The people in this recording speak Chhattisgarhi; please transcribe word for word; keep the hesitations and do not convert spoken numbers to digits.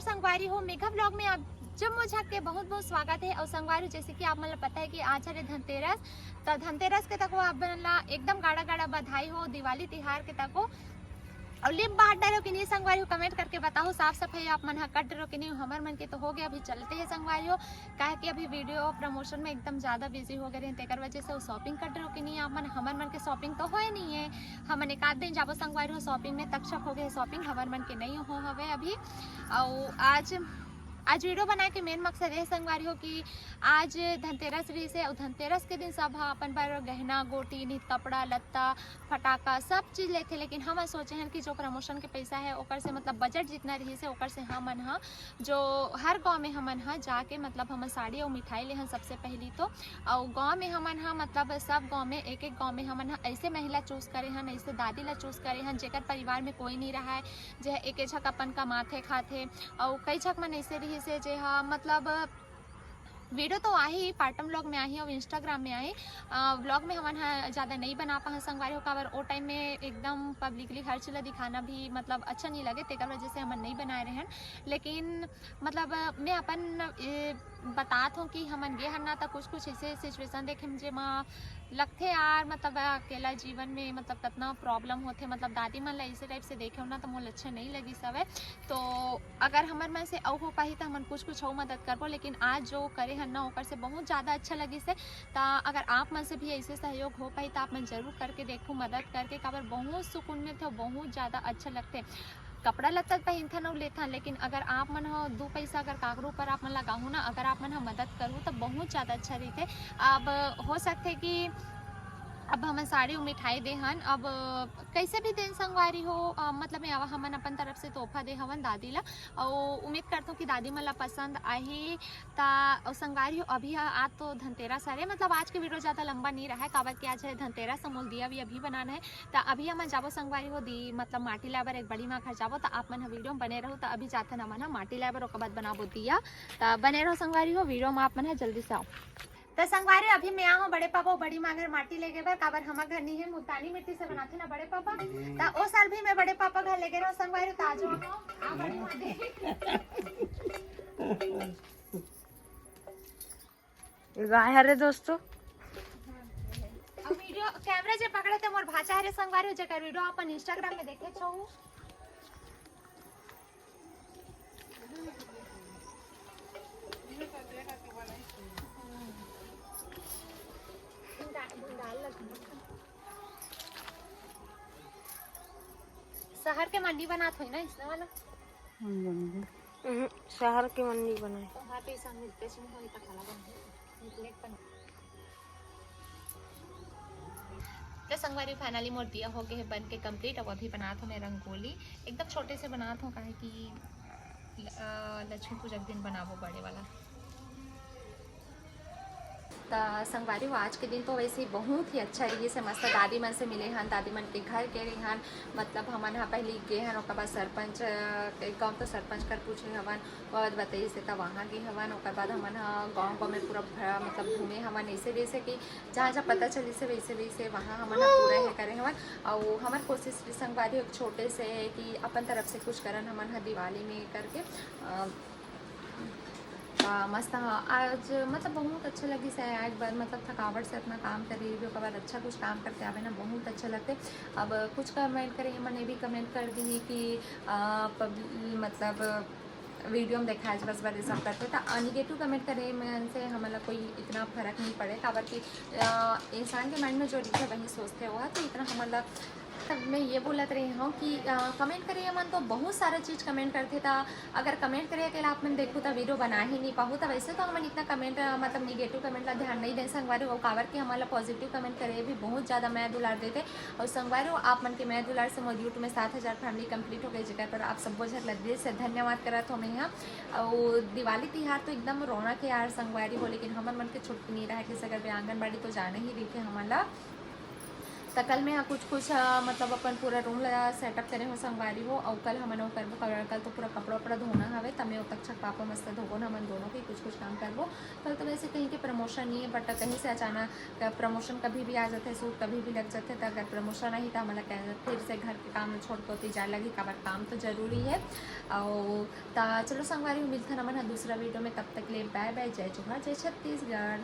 संगवारी हो, मेघा vlog में आप जम्मो झन के बहुत बहुत स्वागत है। और संगवारी हो, जैसे कि आप मन ला पता है कि आज हरे धनतेरस, तो धनतेरस के तको आप मन ला एकदम गाड़ा गाड़ा बधाई हो, दिवाली तिहार के तको। और लिप बांट डरे हो कि नहीं संगवारी हो, comment करके बताओ। साफ सफाई आप मन हा कर डरे हो कि नहीं? हमर मन के तो हो गया, अभी चलते हैं संगवारी हो, काहे कि अभी video promotion में एकदम ज्यादा busy हो गए रहे, तेकर वजह से वो shopping कर डरे हो कि नहीं आप मन? हमर मन के shopping तो होए नहीं है, हमन एक आध दिन जाबो संगवारी हो shopping में, तक छक हो गए shopping, हमर मन के नहीं हो हवे अभी। और आज आज video बनाए के main मकसद ये संगवारी हो कि आज धनतेरस रहिस हे, और धनतेरस के दिन सब ह अपन बर गहना गोटी, नित कपड़ा लत्ता, फटाका, सब चीज लेथे, लेकिन हमन सोचे हन कि जो promotion के पैसा है, ओकर से, मतलब, budget जितना रहिस हे, ओकर से हमन ह जो हर गांव में हमन ह जाके, मतलब, हमन साड़ी और मिठाई लेहन सबसे पहली तो। और गांव में हमन ह, मतलब, सब गांव में, एक एक गांव में हमन ह ऐसे महिला choose करे हन, ऐसे दादी ला choose करे हन, जेकर परिवार में कोई नहीं रहा है, जे ह एके झक अपन कमाथे खाथे, अउ कई झक मन ऐसे रहिस हे जे ह, मतलब, video तो आही, part time vlog में आही और Instagram में आही। अ, vlog में हमन ह ज्यादा नहीं बना पाहन संगवारी हो, काबर ओ time में एकदम publicly हर चीज ला दिखाना भी, मतलब, अच्छा नहीं लगे, तेकर वजह से हमन नहीं बनाए रहन। लेकिन, मतलब, मैं अपन, ए, बतात हूँ कि हमन गे हन ना, त कुछ कुछ ऐसे situation देखे जेमा लगथे यार, मतलब, अकेला जीवन में, मतलब, कतना problem होथे, मतलब, दादी मन ला ऐसे type से देखे हो ना, तो मोला अच्छा नहीं लगिस हवे। तो अगर हमर मन से अउ हो पाही, तो हमन कुछ कुछ अउ मदद करबो, लेकिन आज जो करे हन ना, ओकर से बहुत ज्यादा अच्छा लगिस हे। त अगर आप मन से भी ऐसे सहयोग हो पाही, तो आप मन जरूर करके देखो, मदद करके, काबर बहुत सुकून मिलथे, बहुत ज्यादा अच्छा लगथे। कपड़ा लत्ता पहिनथन अउ लेथन, लेकिन अगर आप मन ह दू पैसा अगर काकरो ऊपर आप मन लगाहू ना, अगर आप मन ह मदद करहू, तो बहुत ज्यादा अच्छा रहिथे। अब हो सकथे कि अब हमन साड़ी अउ मिठाई दे हन, अब कैसे भी देन संगवारी हो, अ, मतलब, में आवा, हमन अपन तरफ से तोहफा दे हवन दादी ला, अउ उम्मीद करथों कि दादी मन ला पसंद आही। ता अउ संगवारी हो, अभी ह-, आज तो धनतेरस हरे, मतलब, आज के video ज्यादा लंबा नहीं रहा है, काबर कि आज है धनतेरस, अमूल दिया भी अभी बनाना है। ता अभी हमन जाबो संगवारी हो दी, मतलब, माटी लाए बर एक बड़ी माँ घर जाबो, ता आप मन ह video में बने रहू। ता अभी जाथन हमन ह माटी लाए बर, ओकर बाद बनाबो दिया। ता बने रहो संगवारी हो, video में आप मन ह जल्दी से आओ। त संगवारी, अभी मैं आहूँ बड़े पापा अउ बड़ी माँ घर माटी लेगे बर, काबर हमर घर नहीं है, मुल्तानी मिट्टी से बनाथे ना बड़े पापा। त ओ साल भी मैं बड़े पापा घर लेगे रहूँ संगवारी, त आज आहूँ, आ बड़ी माँ दे। गाय हरे दोस्तों। अब video camera जे पकड़े ते मोर भाचा हरे संगवारी, जेकर video अपन Instagram में देखे छो। शहर के मंडी बनात होई ना, इसने वाला? हम्म, शहर के मंडी बनाए। तो वहाँ पे ऐसा मिलते सुन होई तो खाना बनते। तो संगवारी, finally मोर दिया हो गए है बन के complete। अब अभी बनात हूँ मैं रंगोली, एकदम छोटे से बनात हूँ, काहे कि ल-, अ, लक्ष्मी पूजा के दिन बनाबो बड़े वाला। त संगवारी हो, आज के दिन तो वैसे ही बहुत ही अच्छा रहिस हे, मस्त दादी मन से मिले हन, दादी मन के घर गे रहे हन, मतलब हमन ह पहली गे हन, ओकर बाद सरपंच, अ, एक गाँव तो सरपंच कर पूछे हवन, ओकर बाद बताइस हे, त वहाँ गे हवन। ओकर बाद हमन ह गाँव गाँव में पूरा भ-, मतलब घूमे हवन, ऐसे जैसे कि जहाँ जहाँ पता चलिस हे वैसे वैसे वहाँ हमन ह पूरा हे करे हवन। अउ हमर कोशिश भी संगवारी हो एक छोटे से हे कि अपन तरफ से कुछ करन हमन ह दिवाली में करके। अ, त मस्त ह, आज मतलब बहुत अच्छा लगिस हे, एक बार मतलब थकावट से अपना काम करे भी, ओकर बाद अच्छा कुछ काम करके आवे ना, बहुत अच्छा लगथे। अब कुछ comment करे, मन ये भी comment कर दी कि, अ, पब-, मतलब video में देखाए बस बर ये सब करथे, त negative comment करे मन से हमन ला कोई इतना फर्क नहीं पड़े, काबर कि, अ, इंसान के mind में जो रहिथे वही सोचथे वो ह, तो इतना हमन ला तब मैं ये बोलत रही हूँ कि, अ, comment करे मन तो बहुत सारा चीज comment करथे, त अगर comment करे के आप मन देखू त video बना ही नहीं पाहू। त वैसे तो हमन इतना comment, अ, मतलब negative comment ला ध्यान नहीं दे संगवारी हो, काबर कि हमन ला positive comment करे भी बहुत ज्यादा मया दुलार देथे। और संगवारी हो, आप मन के मया दुलार से मोर YouTube में सात हजार family complete हो गए, जेकर पर आप सबो झन ला दिल से धन्यवाद करत हो मैं यहाँ। और दिवाली तिहार तो एकदम रौनक है यार संगवारी हो, लेकिन हमर मन के छुट्टी नहीं रहा, किस अगर आंगनबाड़ी तो जाना ही रहिथे हमन ला। त कल मैं ह कुछ कुछ, अ, मतलब अपन पूरा रूम ला सेटअप करे हो संगवारी हो, अउ कल हमन वो करबो, कल, कल तो पूरा कपड़ा उपड़ा धोना हवे, त मैं ओतक छकपापा मस्त धोबो न, हमन दोनों के कुछ कुछ काम करबो। कल तो वैसे कहीं के प्रमोशन नहीं है, बट कहीं से अचानक प्रमोशन कभी भी आ जाते, सूट कभी भी लग जाते, त अगर प्रमोशन आही त हमन ला कै-, फिर से घर के काम छोड़ के ओती जाए लगी, काबर काम तो जरूरी है। अउ त चलो संगवारी हो, मिलथन हमन ह दूसरा वीडियो में, तब तक ले बाय बाय, जय जोहार, जय छत्तीसगढ़।